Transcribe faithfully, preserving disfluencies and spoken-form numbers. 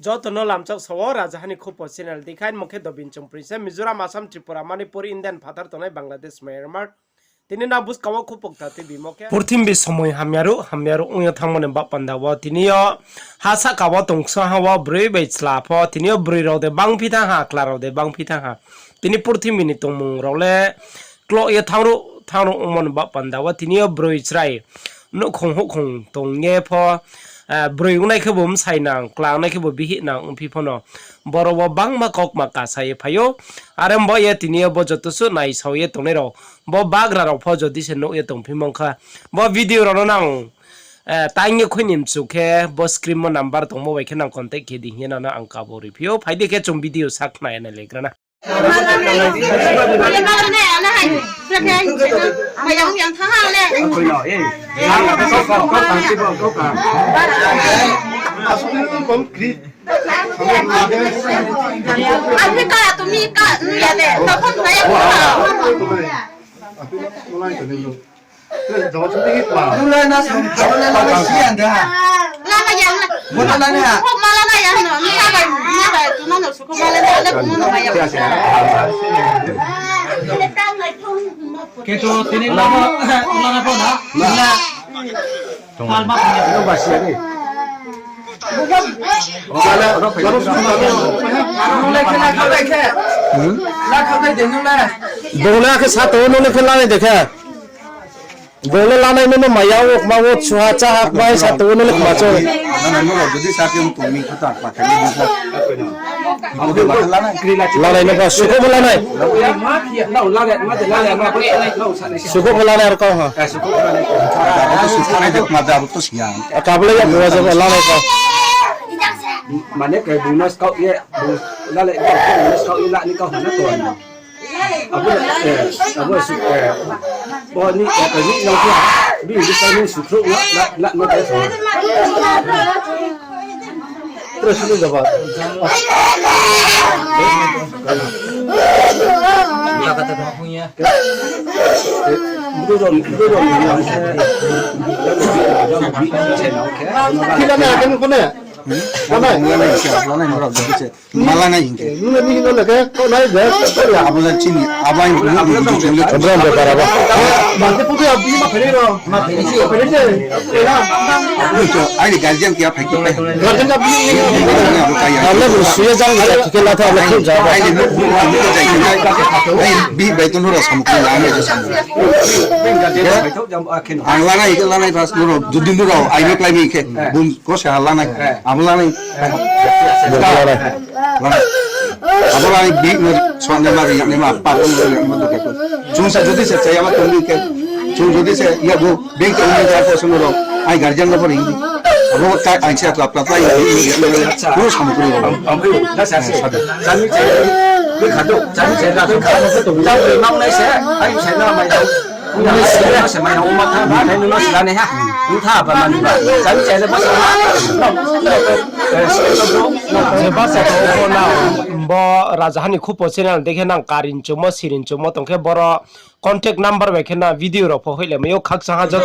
Joto no lamchak sao, Rajaha ni Khupo channel dikhaimo khe Dobin Chongpri se, Mizoram, Assam, Tripura, Manipur, Indian phathar tongnai Bangladesh, Myanmar. Tini na buskang wo khupo kta tei bimo khe purthimbi somoi hamya ruh, hamya ruh ong ye thanngmo ni baoh panda wo tini yo ha sahka wo tong ksa ha wo broi bai chla pho, tini yo broi rao de bangphi thanng ha, chla rao de bangphi thanng ha. Tini purthimbi ni tongmung rao le kloh ye thanng ruh, thanng ruh ongmo ni baoh panda wo tini yo broi chrai nouhkhong houhkhong tong ye pho, eh, broi ongnai khebu bsai nang, chla ongnai khebu bihih nang ongphi pho no, boro wo bangma kaukma kasa ye phai ou. Are bo ye tini yo bo joto suh naisao ye tongnai rao, bo bagra rao pho jodi se nuh ye tongphi mong kha, bo video rao no nang, eh, taing ye khui ni mchu khe, bo screen wo number tongmo bai khe nang contact khe di hing ye nang no ang kabo riphi ou. Phai di khe chung video sa khna ye nai le gra na. Keto tini lama, lama pho na? Lama pho na? Bung le khe sa tong ou, nung le khe lanai de khe. Bung le lanai no no maya wo, kma wo, suha, chaha, kma sa tong ou, nung le kma cho. Lanai no ba, suko bo lanai. Suko bo lanai ar kau ha. Abo to sukhanai de kma de, abo to siya. Aka bo le ya bo jabo lanai kau. Mane ke bung no skau ye, bung lalai kau, bung no skau ye la ni kau hana to. Abo, eh, abo su, eh, bo ni, eh, ni nang khe, bi, bi sa ni sukhruh na, la, la, na khe so. Terus ini jawab. Kata kata punya. Kita ni akan kau ni. Kau ni. Kau ni. Malanai hing khe. Nung ni hino le khe, kau nai de, kau ya. Abo le chini, abo ai nung ni jujung le. Bro, bepar abo. Ma se putu ya, bini ma phai ro. Ma phai se. Phai se. Abo to, ai ni guardian khe ya phai khe. Guardian ka bini ni. Abo le bro, suya jang ni khe la tha, abo le khun ja. Ai ni nung, nung, nung, nung, jai khe. Ai, bi bai to nung ro samung khe la, ai ni samung. Ang lanai, lanai bas nung ro, judi nung ro, ai ni klái mi khe. Bung Ko se ha lanai. Abo lanai. Abo lanai. Abo lanai bini no song ne ma ri ne ma pa ko ne ma do ke. Chung sa jodi se chaya ma tong ni ke. Chung jodi se ya bo bank ko ne ja ko sung ro. Ai guardian no pori. Abo ka ai se atla pla pla ya. Ko sa mo ko. Am, am ko da sa se. Sa do. Sa ni che. Bi kha do. Sa ni che da kha. Sa ni che na mai. Bo Rajaha ni Khupo channel dei khe nang karin chumo, sirin chumo tong khe boro contact number bai khe na video rao pho hoihlai mai ou khakchang ha joto.